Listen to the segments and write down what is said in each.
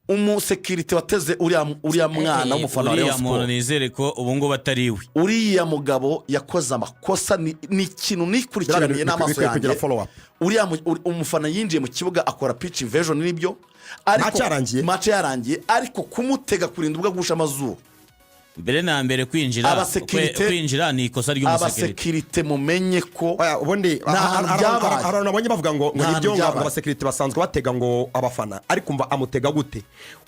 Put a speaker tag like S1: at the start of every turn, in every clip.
S1: Umusekirite wateze uriya mwana w'umufana wa
S2: Uriya
S1: Rayon
S2: muntu,
S1: Sport,
S2: nizere ko ubu ngubu atari iwe.
S1: Uriya mugabo yakoze amakosa, ni ikintu nikurikiraniye n'amaso
S3: Bikwiye kugira
S1: yanjye.
S3: follow up.
S1: Uriya umufana yinjiye mu kibuga akora pitch invasion, nibyo, ariko
S3: Match yarangiye.
S1: Match yarangiye, ariko kumutega kurinda ubwo agusha amazuru.
S2: Mbere na mbere kwinjira kwinjira ni ikosa ry'umusekirite.
S1: Abasekirite, mumenye ko
S3: Oya, ubundi
S1: Nta hantu byabaye.
S3: hari abantu nabonye bavuga ngo
S1: Nta hantu
S3: nibyo, ngo
S1: byabaye.
S3: abasekirite basanzwe batega ngo abafana, ariko umva, amutega gute?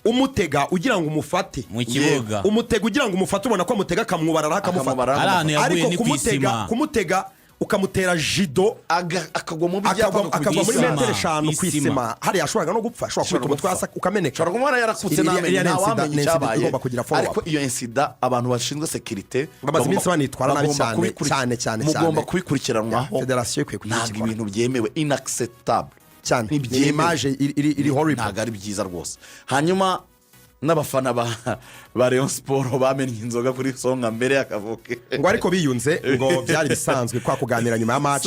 S3: Umutega ugira ngo umufate
S2: Mu kibuga.
S3: Umutega ugira ngo umufate, ubona ko amutega akamwubarara, akamufata.
S1: Akamwubarara.
S2: Ari ahantu yaguye,
S3: Ariko
S2: ni ku
S3: kumutega,
S2: isima.
S3: kumutega ukamutera jido,
S1: Akagwa mu byapa,
S3: akagwa muri
S2: Isima.
S3: metero 5 ku
S2: Isima.
S3: isima hariya, yashoboraga no gupfa, ashobora
S1: Ashobora
S3: kubita umutwe
S1: gupfa.
S3: hasi ukameneka.
S1: Ushobora kumubona yarakutse n'amenyo,
S3: Iriya ni
S1: ntawamenya
S3: incident
S1: icyabaye.
S3: igomba kugira follow
S1: Ariko
S3: up.
S1: iyo incident, abantu bashinzwe sécurité
S3: Bamaze iminsi banitwara nabi
S1: bagomba
S3: cyane, cyane, cyane,
S1: mugomba
S3: cyane.
S1: kubikurikiranwaho.
S3: Federasiyo ikwiye kugira
S1: Ntabwo
S3: icyo ikora.
S1: ibintu byemewe, inacceptable.
S3: Cyane, ni
S1: Ntibyemewe.
S3: image iri horrible.
S1: Ntabwo ari byiza rwose. Hanyuma n'abafana ba Rayon Sport bamennye inzoga kuri Songa mbere y'akavuke.
S3: Ngo ariko biyunze, ngo byari bisanzwe kwa kuganira nyuma ya match.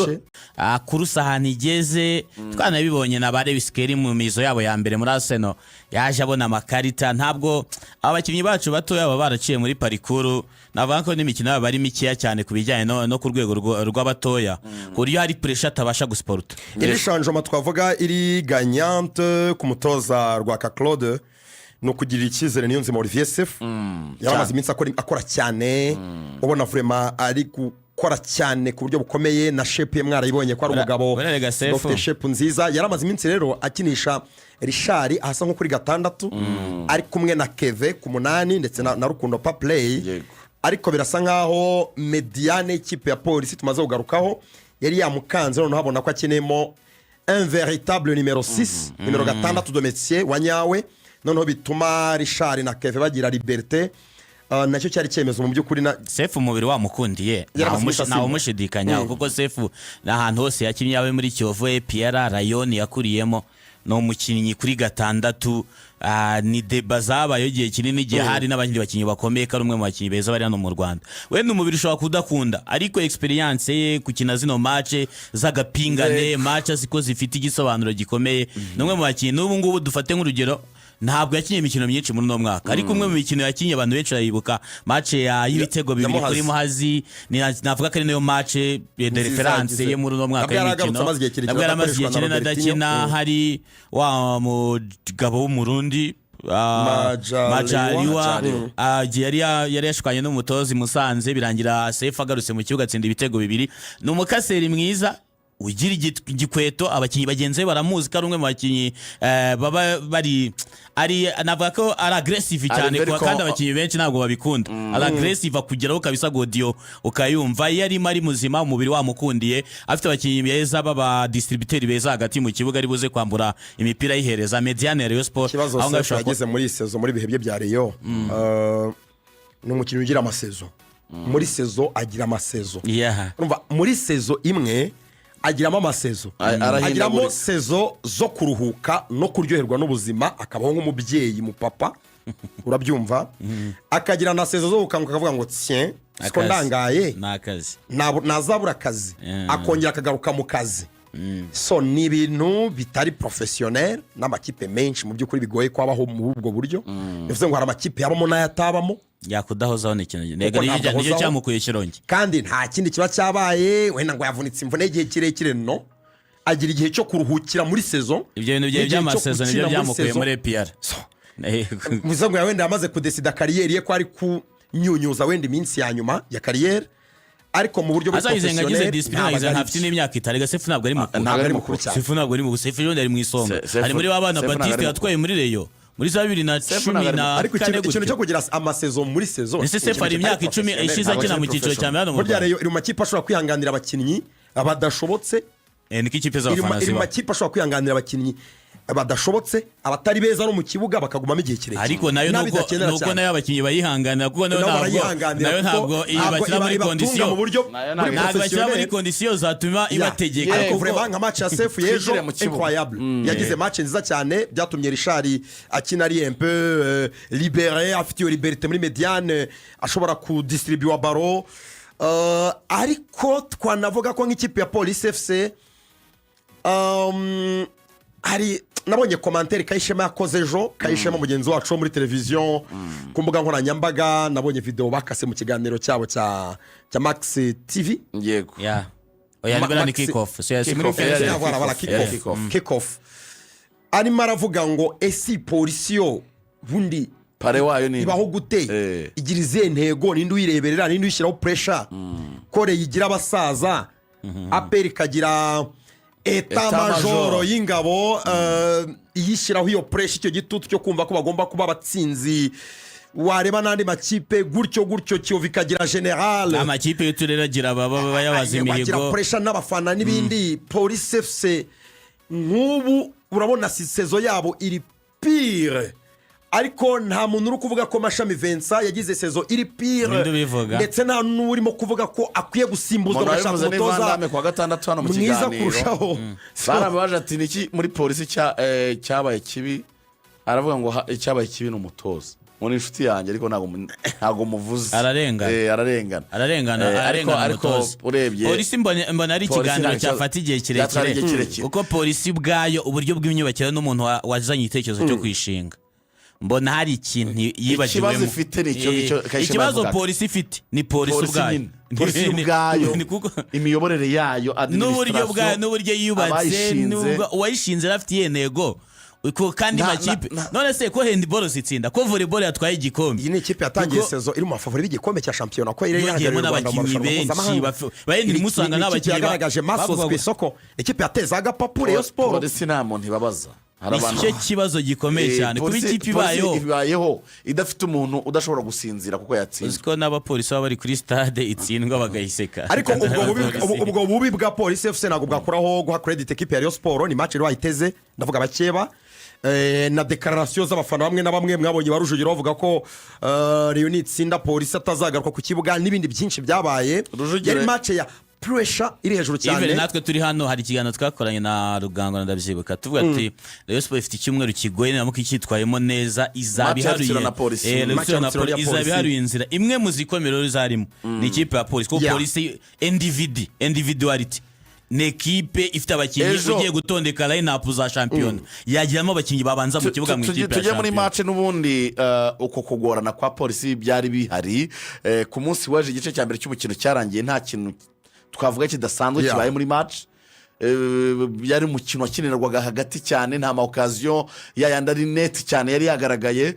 S2: Course ahantu igeze, twanabibonye na ba Lewis-Skelly mu mizo yabo ya mbere muri Arsenal, yaje abona amakarita. Ntabwo abakinnyi bacu batoya baba baraciye muri parcours, navuga ko n'imikino yabo ari mikeya cyane ku bijyanye no ku rwego rw'abatoya, ku buryo hari pressure atabasha gusiporuta.
S3: Iri changement twavuga iri gagnante ku mutoza Rwaka Claude ni ukugirira icyizere Niyonzima Olivier Sefu. Yari amaze iminsi akora cyane, ubona vraiment ari gukora cyane ku buryo bukomeye, na shape ye mwarayibonye ko ari umugabo
S2: Buriya rega Sefu.
S3: ufite shape nziza. Yari amaze iminsi rero akinisha Richard ahasa nko kuri 6, ari kumwe na Keve ku 8 ndetse na Rukundo Paplay. Ariko birasa nkaho médiane y'ikipe ya Polisi tumaze kugarukaho yari yamukanze, noneho abona ko akeneyemo un véritable numéro 6, nimero 6 de métier wa nyawe, noneho bituma Richard na Keve bagira liberté. Nacyo cyari icyemezo mu by'ukuri na
S2: Sefu umubiri wamukundiye.
S3: Yari amaze iminsi
S2: Ntawe umushidikanyaho, kuko Sefu ni ahantu hose yakinnye, yawe muri Kiyovu, APR, Rayon yakuriyemo, ni umukinnyi kuri 6. Ni débat zabayeho igihe kinini, igihe hari n'abandi bakinnyi bakomeye, ko ari umwe mu bakinnyi beza bari hano mu Rwanda. Wenda umubiri ushobora kudakunda, ariko experience ye gukina zino match z'agapingane, match azi ko zifite igisobanuro gikomeye, ni umwe mu bakinnyi n'ubu ngubu. Dufate nk'urugero, ntabwo yakinnye imikino myinshi muri uno mwaka, ariko umwe mu mikino yakinnye abantu benshi barayibuka, match y'ibitego 2
S3: Muhazi.
S2: kuri Muhazi. Navuga ko ari nayo match de
S3: Nziza
S2: référence
S3: yagize.
S2: ye muri uno mwaka
S3: Nabwo yari agarutse
S2: y'imikino.
S3: amaze igihe kirekire
S2: Nabwo yari amaze igihe
S3: adakoreshwa na
S2: kinini
S3: Robertinho.
S2: adakina. Hari wa mugabo w'Umurundi,
S3: Majaliwa.
S2: Majaliwa.
S1: Majaliwa.
S2: Igihe yari yashwanye n'umutoza i Musanze, birangira Sefu agarutse mu kibuga atsinda ibitego 2. Ni umukaseri mwiza ugira igikweto, abakinnyi bagenzi be baramuzi ko ari umwe mu bakinnyi baba bari ari, navuga ko ari aggressive
S1: Ari
S2: cyane,
S1: very
S2: kandi abakinnyi benshi ntabwo babikunda. Ari aggressive, akugeraho kabisa, godiyo ukayumva. Iyo arimo ari muzima, umubiri wamukundiye, afite abakinnyi beza b'aba distributeurs beza hagati mu kibuga, ari buze kwambura imipira ayihereza médiane ya Rayon Sport.
S3: Ikibazo
S2: Aho ngaho
S3: Sefu
S2: ushobora
S3: yagize muri iyi saison, muri ibihe bye bya Rayon, ni umukinnyi ugira amasaison. Muri saison agira amasaison. Urumva, muri saison imwe agiramo amasaison,
S1: Arahindagurika.
S3: agiramo saison zo kuruhuka no kuryoherwa n'ubuzima, akabaho nk'umubyeyi mu papa, urabyumva, akagira na saison zo gukanguka akavuga ngo tiens, siko
S2: Akazi.
S3: ndangaye,
S2: Ni akazi.
S3: ntazabura akazi, akongera akagaruka mu kazi. So ni ibintu bitari professionnel n'amakipe menshi mu by'ukuri bigoye ko abaho muri ubwo buryo. Bivuze ngo hari amakipe yabamo n'ayatabamo.
S2: Yakudahozaho ni ikintu ntego.
S3: Kuko ntabwo
S2: Nicyo
S3: ahozaho.
S2: cyamukuye Shyorongi.
S3: Kandi nta kindi kiba cyabaye, wenda ngo yavunitse imvune y'igihe kirekire, no agira igihe cyo kuruhukira muri saison
S2: Ibyo bintu bye
S3: n'igihe cyo
S2: by'amasaison nibyo
S3: gukina muri
S2: byamukuye
S3: saison.
S2: muri APR.
S3: So, bivuze ngo wenda yamaze kudesida carrière ye, ko ari kunyunyuza wenda iminsi ya nyuma ya carrière, ariko mu buryo buri
S2: Azayizenga agize
S3: professionnel
S2: discipline,
S3: ntabwo
S2: agize
S3: ari
S2: ntafite n'imyaka 5 rega. Sefu ntabwo ari mukuru.
S3: Ntabwo ari mukuru cyane.
S2: Sefu ntabwo ari mukuru. Sefu ejo bundi ari mu Isonga, ari muri ba bana
S1: Sefu ntabwo
S2: Batiste
S1: ari
S2: yatwaye muri Rayon muri za bibiri na
S1: Sefu
S2: cumi
S1: ntabwo ari
S2: na
S3: Ariko
S2: kane
S3: ikintu cyo
S2: gutyo.
S3: kugira amasaison muri saison
S2: Ese Sefu hari imyaka 10 ishize akina mu cyiciro cya mbere hano mu
S3: Burya
S2: Rwanda?
S3: Rayon iri mu makipe ashobora kwihanganira abakinnyi badashobotse.
S2: Niko ikipe
S3: Iri mu
S2: z'abafana
S3: iri mu
S2: ziba.
S3: makipe ashobora kwihanganira abakinnyi badashobotse, abatari beza no mu kibuga, bakagumamo igihe kirekire.
S2: Ariko nayo nuko
S3: N'abidakenera
S2: nuko
S3: cyane.
S2: nayo abakinnyi bayihanganira, kuko nayo
S3: Nabo
S2: ntabwo
S3: barayihanganira,
S2: nayo
S3: kuko
S2: ntabwo iyi
S3: ntabwo
S2: bashyira muri
S3: ibatunga
S2: condition
S3: mu buryo
S1: Nayo
S3: muri
S2: ntabwo bashyira muri
S3: professionnel.
S2: condition zatuma ibategeka.
S3: Ariko
S2: Kuko
S3: vraiment nka match ya Sefu y'ejo,
S1: Twigire mu kibuga.
S3: incroyable, yagize match nziza cyane, byatumye Richard akina ari un peu libéré, afite iyo liberté muri médiane, ashobora kudistribuwa ballon. Ariko twanavuga ko nk'ikipe ya Police FC hari Nabonye commentaire Kayishema yakoze ejo, Kayishema mugenzi wacu wo muri televiziyo, ku mbuga nkoranyambaga. Nabonye videwo bakase mu kiganiro cyabo cya Max TV.
S1: Yego.
S2: Ya, oya, nibwo ni
S3: Maxi-
S2: kick off, so ya
S1: Kick off, yeah, yeah.
S3: Voilà, voilà,
S1: Kick
S3: kick
S1: off.
S3: off.
S1: Kick off.
S3: Kick off. Arimo aravuga ngo esi Polisi yo bundi
S1: pare wayo ni
S3: ibaho gute? Igira izihe ntego? Ninde uyireberera? Ninde uyishyiraho pressure? Kore yigira abasaza, APR ikagira état
S1: État
S3: major
S1: major.
S3: y'ingabo, iyishyiraho iyo pressure, icyo gitutu cyo kumva ko bagomba kuba abatsinzi. Wareba n'andi makipe gutyo gutyo, Kiyovu ikagira général.
S2: Amakipe y'uturere agira baba bayabaza
S3: Bagira
S2: imihigo.
S3: pressure n'abafana n'ibindi. Polisi FC nk'ubu urabona si saison yabo iri pire, ariko nta muntu uri kuvuga ko Mashami Vincent yagize saison iri pire.
S2: Ninde ubivuga?
S3: Ndetse nta n'urimo kuvuga ko akwiye gusimbuzwa,
S1: Umuntu
S3: bagashaka
S1: wabivuze ni
S3: umutoza
S1: Van Damme kuwa gatandatu hano mu
S3: mwiza
S1: kiganiro.
S3: kurushaho.
S1: Baramubaje ati: "Niki muri Polisi cyabaye kibi?" Aravuga ngo icyabaye kibi ni umutoza. Ngo ni inshuti yanjye, ariko ntabwo muvuze.
S2: Ararengana.
S1: Ararengana.
S2: Ararengana.
S1: Ariko
S2: Ararengana
S1: ariko
S2: umutoza.
S1: urebye
S2: Polisi mbona ari
S1: Polisi
S2: ikiganiro
S1: ntabwo
S2: cyafata igihe
S1: cyatwara
S2: kirekire,
S1: igihe kirekire.
S2: kuko Polisi ubwayo, uburyo bw'imyubakire n'umuntu wazanye igitekerezo cyo kwishinga, mbona hari ikintu yibagiwemo.
S1: Ikibazo ifite ni icyo ngicyo Kayishema
S2: Ikibazo
S1: yavugaga.
S2: Polisi ifite ni Polisi
S1: Polisi
S2: ubwayo.
S1: nyine, Polisi ubwayo,
S2: Ni kuko
S1: imiyoborere yayo,
S2: n'uburyo bwayo,
S1: administration,
S2: n'uburyo yubatse,
S1: abayishinze.
S2: n'ubwo uwayishinze yari afite iyihe ntego. Kandi makipe, none se ko handball zitsinda, ko volleyball yatwaye igikombe?
S3: Iyi ni ikipe yatangiye
S2: Kuko
S3: saison iri mu mafavori y'igikombe cya shampiyona, ko yari
S2: yongeyemo
S3: ihagarariye u Rwanda mu
S2: n'abakinnyi
S3: marushanwa
S2: benshi
S3: mpuzamahanga.
S2: bayindi musanga
S3: Ni ikipe
S2: n'abakinnyi
S3: yagaragaje masos ku isoko, ikipe yateza agapapuro Rayon Sport.
S1: Polisi nta muntu ibabaza. Hari
S2: Ni
S1: abantu
S2: cyo kibazo gikomeye cyane kuba ikipe
S1: Polisi
S2: ibayeho
S1: ibayeho idafite umuntu udashobora gusinzira kuko yatsinzwe.
S2: Uzi ko n'abapolisi baba bari kuri stade itsindwa bagayiseka?
S3: Ariko ubwo bubi bwa Polisi FC ntabwo bwakuraho guha credit ekipe ya Rayon Sport. Ni match rero wayiteze, ndavuga abakeba. Na déclaration z'abafana bamwe na bamwe mwabonye ba Rujugiro bavuga ko Rayon nitsinda Polisi atazagaruka ku kibuga n'ibindi byinshi byabaye. Yari match ya pressure iri hejuru
S2: Even
S3: cyane.
S2: natwe turi hano, hari ikiganiro twakoranye na Rugango na ndabyibuka, tuvuga ati Rayon Sport ifite icyumweru kigoye, niramuka icyitwayemo neza izaba
S1: Match ya
S2: iharuye
S1: Rutsiro na Polisi.
S2: Rayon
S3: Match ya
S2: Sport na
S3: Rutsiro ya
S2: Polisi izaba
S3: Polisi.
S2: iharuye inzira. Imwe mu zikomeye rero zarimo ni ikipe ya Polisi, kuko Polisi individuality ni ekipe ifite abakinnyi. Ugiye gutondeka line up za shampiyona, yagiramo abakinnyi babanza mu kibuga mu ikipe ya
S1: Tujye muri
S2: shampiyona.
S1: match n'ubundi. Uko kugorana kwa Polisi byari bihari. Ku munsi w'ejo igice cya mbere cy'umukino cyarangiye nta kintu twavuga kidasanzwe kibaye muri match. Yari umukino wakinirwaga hagati cyane, nta ma occasion yayandi ari nette cyane yari yagaragaye.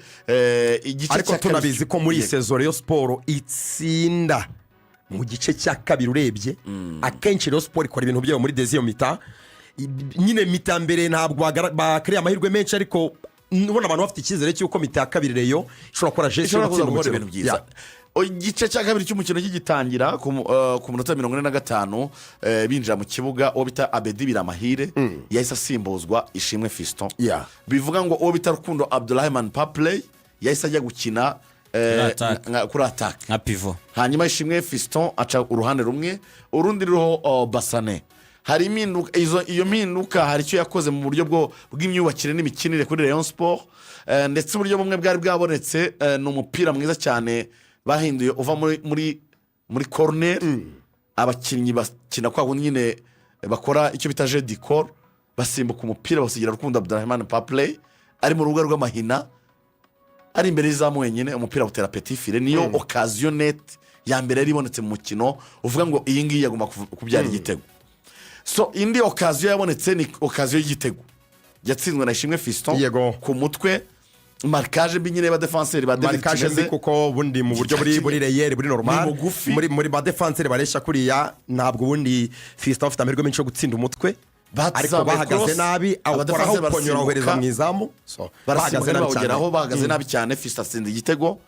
S1: Igice
S3: Ariko
S1: cya kabiri
S3: tunabizi ko muri iyi
S1: Yego.
S3: saison Rayon Sport itsinda mu gice cya kabiri. Urebye akenshi Rayon Sport ikora ibintu byayo muri deuxième mi-temps. Nyine mi-temps mbere ntabwo bakiriye amahirwe menshi, ariko ubona abantu bafite icyizere cy'uko mi-temps ya kabiri Rayon ishobora gukora geste yo
S1: ishobora kuza
S3: gutsinda
S1: gukora
S3: umukino.
S1: ibintu byiza. Igice cya kabiri cy'umukino kigitangira, ku munota 45, binjira mu kibuga, uwo bita Abedi Biramahire yahise asimbuzwa Ishimwe Fiston. Bivuga ngo uwo bita Rukundo Abdurahman Papley yahise ajya gukina
S2: Kuri attack.
S1: kuri attaque,
S2: nka pivot.
S1: Hanyuma Ishimwe Fiston aca uruhande rumwe, urundi ruriho Basane. Hari impinduka, iyo mpinduka hari icyo yakoze mu buryo bw'imyubakire n'imikinire kuri Rayon Sport. Ndetse uburyo bumwe bwari bwabonetse, ni umupira mwiza cyane bahinduye uva muri corner. Abakinnyi bakina kwa kundi nyine bakora icyo bita jeu de corps, basimbuka umupira basigira Rukundo Abdurahman Papley ari mu rubuga rw'amahina, ari imbere y'izamu wenyine, umupira utera petit filet. Niyo occasion nette ya mbere yari ibonetse mu mukino, uvuga ngo iyi ngiyi yagomba kubyara igitego. So indi occasion yabonetse ni occasion y'igitego yatsinzwe na Ishimwe Fiston ku mutwe, marquage mbi nyine y'abadefanseri ba David
S3: Marquage mbi,
S1: Kimeze.
S3: kuko ubundi mu buryo buri réel, buri normal,
S1: Ni mugufi.
S3: muri ba défenseur bareshya kuriya, ntabwo ubundi Fiston afite amahirwe menshi yo gutsinda umutwe.
S1: Bazamuye
S3: Ariko bahagaze
S1: cross,
S3: nabi, awukoraho
S1: abadefanseri
S3: uponyora, awohereza
S1: barasimbuka.
S3: mu izamu. So,
S1: barasimbuka
S3: bahagaze nabi cyane.
S1: ntibawugeraho, bahagaze nabi cyane, Fiston atsinda igitego.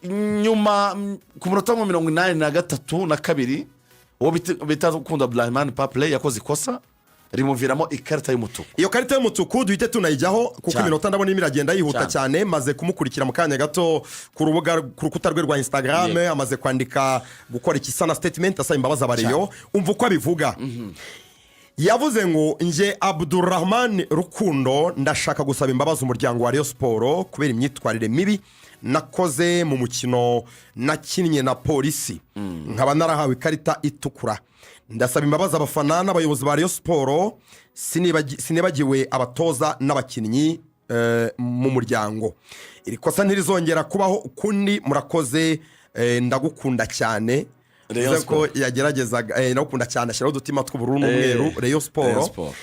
S1: Nyuma ku munota wa 83 na kabiri, uwo bita Rukundo Abdurahman Papley yakoze ikosa rimuviramo ikarita y'umutuku.
S3: Iyo karita y'umutuku duhite tunayijyaho, kuko iminota ndabona irimo iragenda yihuta cyane. Maze kumukurikira mu kanya gato ku rubuga, ku rukuta rwe rwa Instagram, amaze kwandika, gukora ikisa na statement asaba imbabazi aba Rayon. Umva uko abivuga. Yavuze ngo: "Nge Abdurrahman Rukundo ndashaka gusaba imbabazi umuryango wa Rayon Sports kubera imyitwarire mibi nakoze mu mukino nakinnye na Polisi, nkaba narahawe ikarita itukura. Ndasaba imbabazi abafana n'abayobozi ba Rayon Sports, sinibagiwe abatoza n'abakinnyi mu muryango. Iri kosa ntirizongera kubaho ukundi. Murakoze, ndagukunda cyane."
S1: Rayon
S3: Bivuze ko
S1: Sport.
S3: yageragezaga, ndagukunda cyane, ashyiraho udutima tw'ubururu n'umweru. Rayon
S1: Rayon
S3: Sports.
S1: Sport.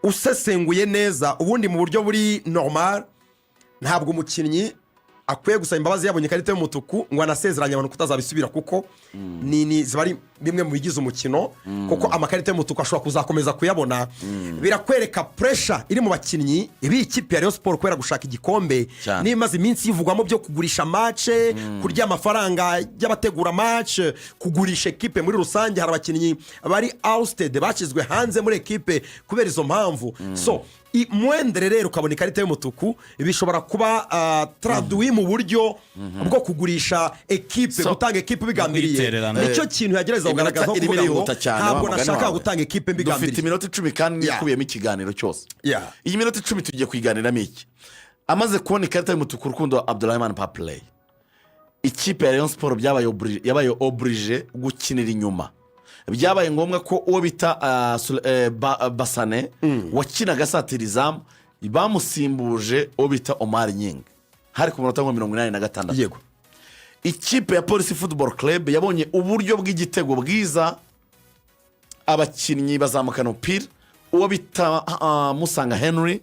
S3: Usesenguye neza, ubundi mu buryo buri normal, ntabwo umukinnyi akwiye gusaba imbabazi yabonye ikarita y'umutuku ngo anasezeranye abantu kutazabisubira, kuko ni ziba ari bimwe mu bigize umukino, kuko amakarita y'umutuku ashobora kuzakomeza kuyabona. Birakwereka pressure iri mu bakinnyi b'iyi kipe ya Rayon Sports kubera gushaka igikombe. Niba imaze iminsi yivugwamo byo kugurisha match, kurya amafaranga y'abategura match, kugurisha ekipe muri rusange, hari abakinnyi bari ousted, bashyizwe hanze muri ekipe kubera izo mpamvu. So mwendere rero ukabona ikarita y'umutuku, bishobora kuba traduit mu buryo bwo kugurisha ekipe, gutanga ekipe ubigambiriye.
S2: Kwitererana.
S3: Nicyo kintu yagerageza
S1: Iminota
S3: kugaragaza,
S1: irimo
S3: kuvuga ngo
S1: irihuta cyane, wa
S3: ntabwo
S1: mugani
S3: nashaka
S1: wawe.
S3: gutanga ekipe
S1: Dufite
S3: mbigambiriye.
S1: iminota 10 kandi ikubiyemo ikiganiro cyose. Iyi minota 10 tugiye kuyiganiramo iki? Amaze kubona ikarita y'umutuku Rukundo Abdurahman Papley, ikipe ya Rayon Sports yabaye obligé gukinira inyuma. Byabaye ngombwa ko uwo bita Basane wakinaga asatira izamu bamusimbuje uwo bita Omar Gning, hari ku munota wa 86. Ikipe ya Police Football Club yabonye uburyo bw'igitego bwiza, abakinnyi bazamukana umupira, uwo bita Musanga Henry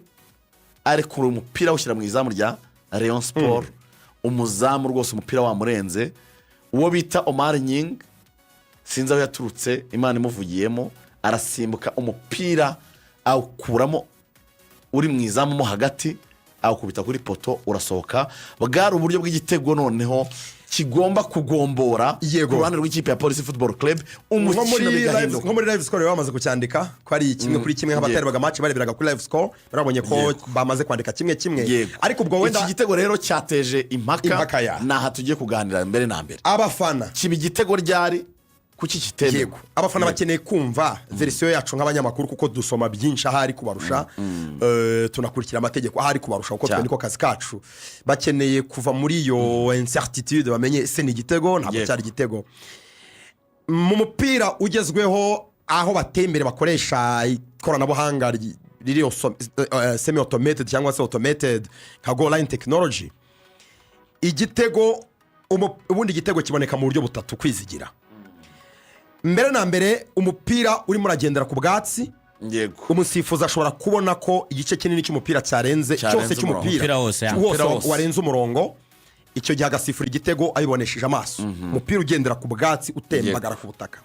S1: arekura umupira awushyira mu izamu rya Rayon Sports. Umuzamu rwose umupira wamurenze. Uwo bita Omar Gning, sinzi aho yaturutse, Imana imuvugiyemo, arasimbuka umupira awukuramo uri mu izamu mo hagati, awukubita kuri poteau urasohoka. Bwari uburyo bw'igitego noneho kigomba kugombora ku ruhande rw'ikipe ya Police Football Club,
S3: Nko
S1: umukino
S3: muri live,
S1: bigahinduka.
S3: nko muri live score bamaze kucyandika ko ari 1-1. Nk'abatarebaga match bareberaga kuri live score barabonye ko bamaze kwandika 1-1. Ariko ubwo wenda
S1: Iki gitego rero cyateje impaka.
S3: Impaka ya.
S1: Ni aha tugiye kuganira mbere na mbere.
S3: Abafana
S1: Kiba igitego ryari? Kuki kitemewe?
S3: Yego, abafana bakeneye kumva version yacu nk'abanyamakuru, kuko dusoma byinshi ahari kubarusha, tunakurikira amategeko ahari kubarusha, kuko twe niko kazi kacu. Bakeneye kuva muri iyo incertitude, bamenye ese ni igitego, ntabwo cyari igitego. Mu mupira ugezweho, aho bateye imbere, bakoresha ikoranabuhanga riri semi automated cyangwa se automated nka goal line technology, igitego ubundi igitego kiboneka mu buryo butatu kwizigira. Mbere na mbere, umupira urimo uragendera ku bwatsi, umusifuzi ashobora kubona ko igice kinini cy'umupira cyarenze
S1: Cyarenze
S3: cyose cy'umupira
S2: Umupira wose, ya.
S3: wose
S1: Umupira wose.
S3: warenze umurongo. Icyo gihe agasifura igitego abibonesheje amaso, umupira ugendera ku bwatsi utembagara ku butaka.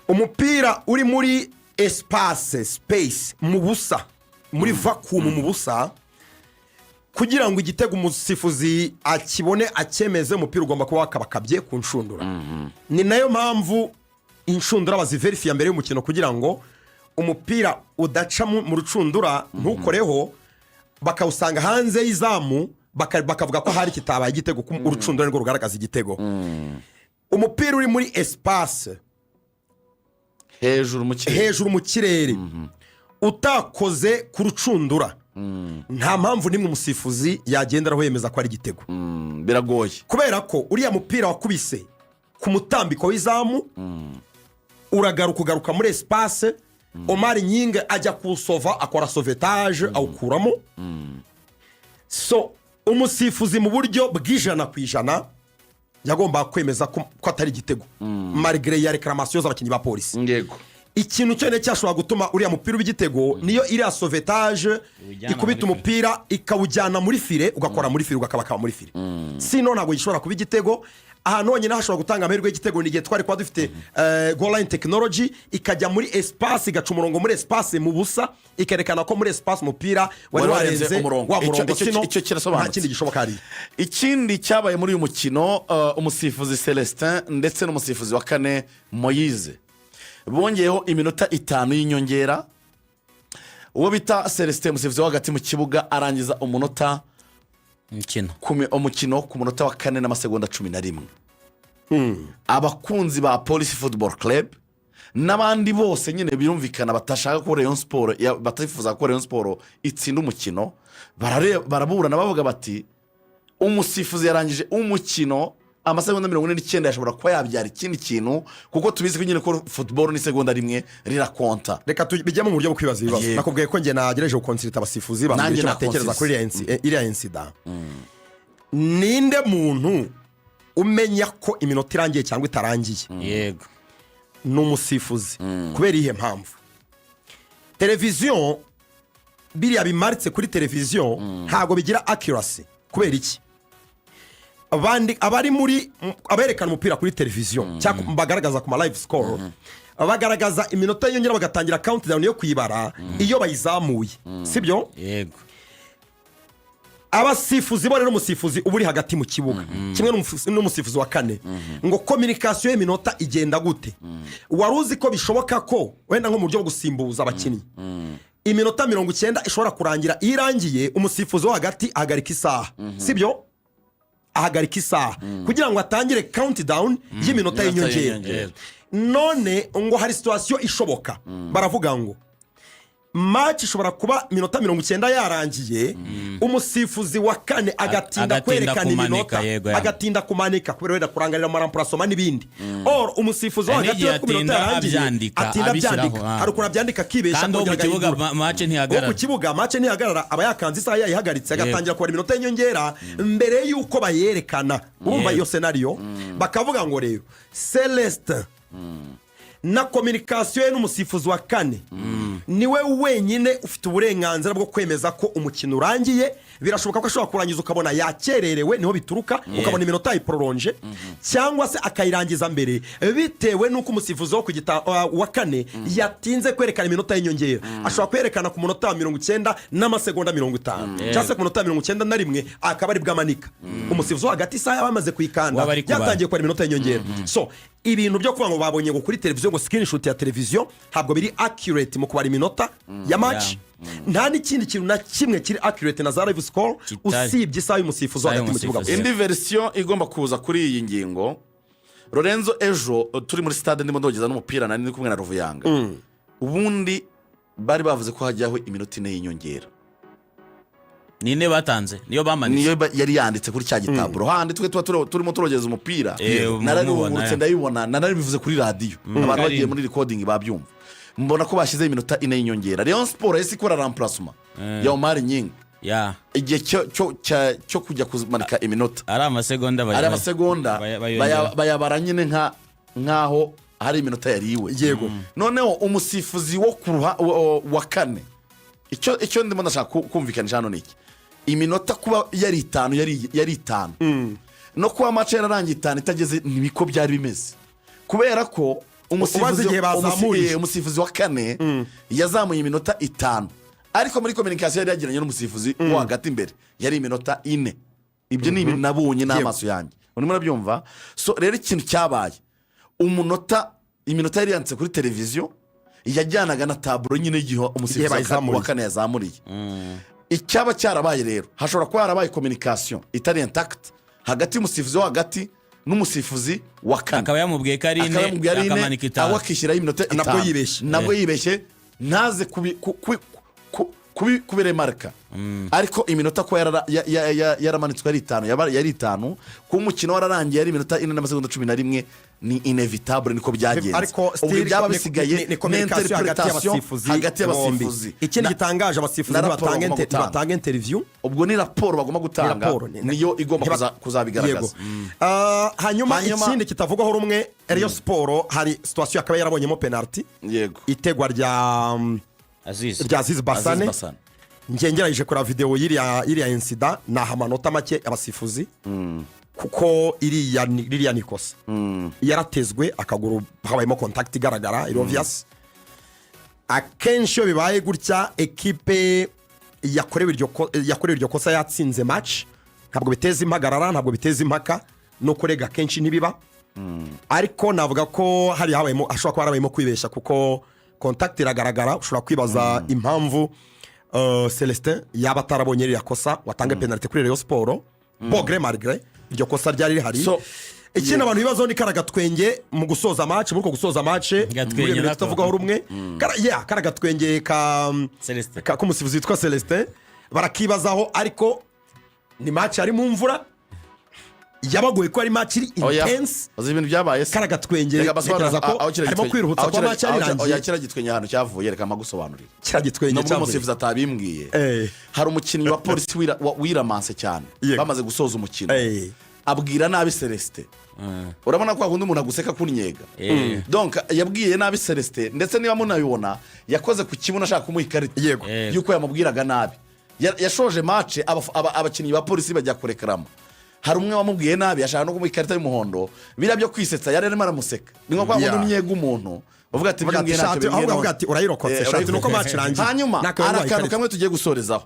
S3: Umupira uri muri espace, space, mu busa, muri vacuum, mu busa, kugira ngo igitego umusifuzi akibone acyemeze, umupira ugomba kuba wakabakabye ku nshundura. Ni nayo mpamvu inshundura baziverifiya mbere y'umukino, kugira ngo umupira udaca mu rucundura ntukoreho, bakawusanga hanze y'izamu, bakavuga ko hari kitabaye igitego, kuko urucundura nirwo rugaragaza igitego. Umupira uri muri espace,
S1: Hejuru mu kirere,
S3: hejuru mu kirere, utakoze ku rucundura, nta mpamvu n'imwe umusifuzi yagenderaho yemeza ko ari igitego.
S1: Biragoye.
S3: Kubera ko uriya mupira wakubise ku mutambiko w'izamu, uragaruka, ugaruka muri espace, Omar Gning ajya kuwusova, akora sauvetage, awukuramo. So umusifuzi mu buryo bw'100% yagombaga kwemeza ko atari igitego, malgré ya réclamation z'abakinnyi ba Polisi. Ikintu cyonyine cyashobora gutuma uriya mupira uba igitego niyo iriya sauvetage
S2: Iwujyana
S3: ikubita
S2: muri
S3: umupira ikawujyana muri filet, ugakora muri filet, ugakabakaba muri filet. Sino ntabwo gishobora kuba igitego. Ahantu honyine hashobora gutanga amahirwe y'igitego ni igihe twari kuba dufite goal line technology, ikajya muri espace, igaca umurongo muri espace, mu busa, ikerekana ko muri espace umupira wari
S1: Wari warenze
S3: warenze
S1: umurongo.
S3: wa murongo. Sino
S1: Icyo kirasobanutse.
S3: nta kindi gishoboka hariya.
S1: Ikindi cyabaye muri uyu mukino, umusifuzi Celestin ndetse n'umusifuzi wa kane Moyize bongeyeho iminota 5 y'inyongera. Uwo bita Celestin, umusifuzi wo hagati mu kibuga, arangiza umunota
S2: Umukino.
S1: Umukino ku munota wa 4 n'amasegonda 11. Abakunzi ba Police Football Club N'abandi bose nyine birumvikana batashaka ko Rayon Sport batifuza ko Rayon Sport itsinda umukino, baraburana bavuga bati umusifuzi yarangije umukino amasegonda 49, yashobora kuba yabyara ikindi kintu, kuko tubizi ko nyine ko football n'isegonda rimwe rirakonta.
S3: Reka tubijyemo mu buryo bwo kwibaza ibibazo. Nakubwiye ko njye nagerageje gukonsulta abasifuzi, bambwira
S1: Nanjye
S3: icyo batekereza
S1: nakonsulise.
S3: kuri iriya incident. Ninde muntu umenya ko iminota irangiye cyangwa itarangiye? Ni umusifuzi. Kubera iyihe mpamvu? Televiziyo, biriya bimaritse kuri televiziyo ntabwo bigira accuracy. Kubera iki? Abandi abari muri aberekana umupira kuri televiziyo cyangwa bagaragaza ku ma live score, bagaragaza iminota yiyongera, bagatangira countdown yo kuyibara iyo bayizamuye, sibyo?
S2: Yego.
S3: Abasifuzi bo rero, umusifuzi uba uri hagati mu kibuga kimwe n'umusifuzi wa kane, ngo communication y'iminota igenda gute? Wari uzi ko bishoboka ko wenda nko mu buryo bwo gusimbuza abakinnyi, iminota 90 ishobora kurangira, iyo irangiye umusifuzi wo hagati ahagarika isaha, sibyo? Ahagarika isaha kugira ngo atangire countdown y'iminota
S1: Iminota
S3: y'inyongera.
S1: y'inyongera.
S3: None ngo hari situation ishoboka, baravuga ngo match ishobora kuba iminota 90 yarangiye, umusifuzi wa kane agatinda
S2: Agatinda
S3: kwerekana
S2: kumanika,
S3: iminota,
S2: yego, ya.
S3: agatinda kumanika kubera wenda kurangarira ama remplacement n'ibindi. Or umusifuzi wo
S2: Hari
S3: hagati
S2: n'igihe
S3: we ku minota
S2: atinda
S3: yarangiye
S2: abyandika,
S3: atinda
S2: abishyiraho,
S3: abyandika. Hari ukuntu abyandika akibeshya,
S2: Kandi uwo mu
S3: akongera
S2: kibuga
S3: agahindura.
S2: match
S3: Uwo
S2: ntihagarara.
S3: ku kibuga match ntihagarara, aba yakanze isaha, yayihagaritse, agatangira kubara iminota y'inyongera mbere y'uko bayerekana. Urumva iyo scénario? Bakavuga ngo rero Celestin na communication ye n'umusifuzi wa kane, niwe wenyine ufite uburenganzira bwo kwemeza ko umukino urangiye. Birashoboka ko ashobora kurangiza ukabona yakererewe, niho bituruka, ukabona iminota yayiprolonje cyangwa se akayirangiza mbere, bitewe n'uko umusifuzi wo ku wa kane yatinze kwerekana iminota y'inyongera. Ashobora kwerekana ku munota wa 90 n'amasegonda 50, cyangwa se ku munota wa 91 akaba ari bwamanika. Umusifuzi wo hagati isaha yaba yamaze kuyikanda,
S2: Waba ari kubara.
S3: yatangiye kubara iminota y'inyongera. So ibintu byo kuvuga ngo babonye ngo kuri televiziyo, ngo screenshot ya televiziyo, ntabwo biri accurate mu kubara iminota ya match. Nta n'ikindi kintu na kimwe kiri accurate na za live score
S2: Kitari.
S3: usibye isaha y'umusifuzi wo
S2: Isaha
S3: hagati mu kibuga.
S2: y'umusifuzi.
S1: Indi version igomba kuza kuri iyi ngingo, Lorenzo, ejo turi muri stade ndimo ndogeza n'umupira, nari ndi kumwe na Ruvuyanga. Ubundi bari bavuze ko hajyaho iminota 4 y'inyongera.
S2: Ni ine batanze, niyo bamanitse.
S1: Niyo yari yanditse kuri cya gitaburo handi twe tuba turimo turogeza umupira.
S2: Mubona,
S1: Narabihungurutse, ndabibona, narabivuze kuri radiyo, abantu bagiye
S2: Karindwi.
S1: muri recording babyumva. Mbona ko bashyizeho iminota 4 y'inyongera. Rayon Sport yahise ikora remplacement ya Omar Gning. Igihe cyo kujya kumanika iminota,
S2: ari amasegonda
S1: ari amasegonda
S2: bayongera.
S1: Bayabara nyine nk'aho hari iminota yariwe. Noneho umusifuzi wo ku wa kane, icyo ndimo ndashaka kumvikanisha hano ni iki: iminota kuba yari 5, yari 5, no kuba match yararangiye 5 itageze, nibiko byari bimeze, kubera ko
S3: Ubaze igihe bazamuriye.
S1: Umusifuzi wa kane yazamuye iminota 5, ariko muri communication yari yagiranye n'umusifuzi wo hagati imbere yari iminota 4. Ibyo ni ibintu nabonye n'amaso yanjye, urimo urabyumva? So rero ikintu cyabaye, umunota, iminota yari yanditse kuri televiziyo yajyanaga na tableau nyine y'igihe umusifuzi
S3: Igihe bayizamuriye.
S1: wa kane yazamuriye. Icyaba cyarabaye rero, hashobora kuba harabaye communication itari intact hagati y'umusifuzi wo hagati n'umusifuzi wa kane.
S2: Akaba yamubwiye ko ari
S1: Akaba
S2: ine,
S1: yamubwiye ari ine,
S2: akamanika
S1: aho
S2: 5.
S1: akishyiraho iminota
S3: Nabwo
S1: 5.
S3: yibeshye.
S1: Nabwo yibeshye, ntaze kubiremarika. Ariko iminota kuba yaramanitswe ari 5, yari 5, kuba umukino wararangiye ari iminota 4 n'amasegonda 11, ni inevitable, niko byagenze.
S3: Ariko
S1: Ubwo
S3: still
S1: byaba bisigaye
S3: ni communication hagati
S1: n'interpretation
S3: y'abasifuzi
S1: hagati
S3: bombi.
S1: y'abasifuzi.
S3: Ikindi gitangaje, abasifuzi
S1: Na raporo
S3: ntibatanga
S1: bagomba gutanga.
S3: ntibatanga interview.
S1: Ubwo ni raporo bagomba gutanga,
S3: Raporo,
S1: niyo igomba kuzabigaragaza.
S3: Yego. Hanyuma ikindi kitavugwaho rumwe, Rayon Sport hari situation akaba yarabonyemo penalty, itegwa rya
S2: Aziz.
S3: rya Aziz Basane.
S1: Aziz Basane.
S3: Njye ngerageje kureba videwo y'iriya incident, naha amanota make abasifuzi, kuko ririya ni ikosa. Yaratezwe akaguru, habayemo contact igaragara, iri obvious. Akenshi iyo bibaye gutya, ekipe yakorewe iryo kosa yatsinze match, ntabwo biteza impagarara, ntabwo biteza impaka, no kurega akenshi ntibiba. Ariko navuga ko hari habayemo, hashobora kuba harabayemo kwibeshya, kuko contact iragaragara. Ushobora kwibaza impamvu Celestin yaba atarabonye ririya kosa, watanga penalty kuri Rayon Sport, bon gré mal gré iryo kosa ryari rihari.
S1: So,
S3: Ikindi abantu bibazaho ni kara gatwenge mu gusoza match, muri uko gusoza match,
S2: Gatwenge
S3: muri iyo minota
S2: nako.
S3: itavugaho rumwe. Yeah, kara gatwenge ka
S2: Celestin.
S3: k'umusifuzi witwa Celestin barakibazaho, ariko ni match yari mu mvura, yabagoye ko ari match iri
S1: Oya.
S3: intense.
S1: Uzi ibintu byabaye se?
S3: Kara gatwenge,
S1: Reka basobanure
S3: ntekereza ko
S1: aho kiriya
S3: harimo kwiruhutsa
S1: aho
S3: kuba match yari
S1: oya,
S3: irangiye.
S1: kiriya gitwenge ahantu cyavuye, reka mpagusobanurire.
S3: Kiriya gitwenge
S1: Nubwo
S3: cyavuye.
S1: umusifuzi atabimbwiye, hari umukinnyi wa polisi wiramanse cyane. Bamaze gusoza umukino, abwira nabi Celestin. Urabona ko hakunda umuntu aguseka kunyega. Donc yabwiye nabi Celestin, ndetse niba munabibona yakoze ku kibuno ashaka kumuha ikarita yuko yamubwiraga nabi. Yashoje match, abakinnyi ba polisi bajya kurekarama, hari umwe wamubwiye nabi, ashaka no kumuha ikarita y'umuhondo. Biriya byo kwisetsa, yari arimo aramuseka, ni nko kwa kundi unyega umuntu uvuga ati
S3: Uvuga ati,
S1: "Ibyo mbwiye ntacyo
S3: "Shati,"
S1: bimbwiye
S3: ahubwo
S1: none."
S3: avuga ati, "Urayirokotse, shati, nuko match irangiye."
S1: Hanyuma
S3: Nakabaye
S1: hari
S3: nguhaye
S1: akantu
S3: ikarita.
S1: kamwe tugiye gusorezaho.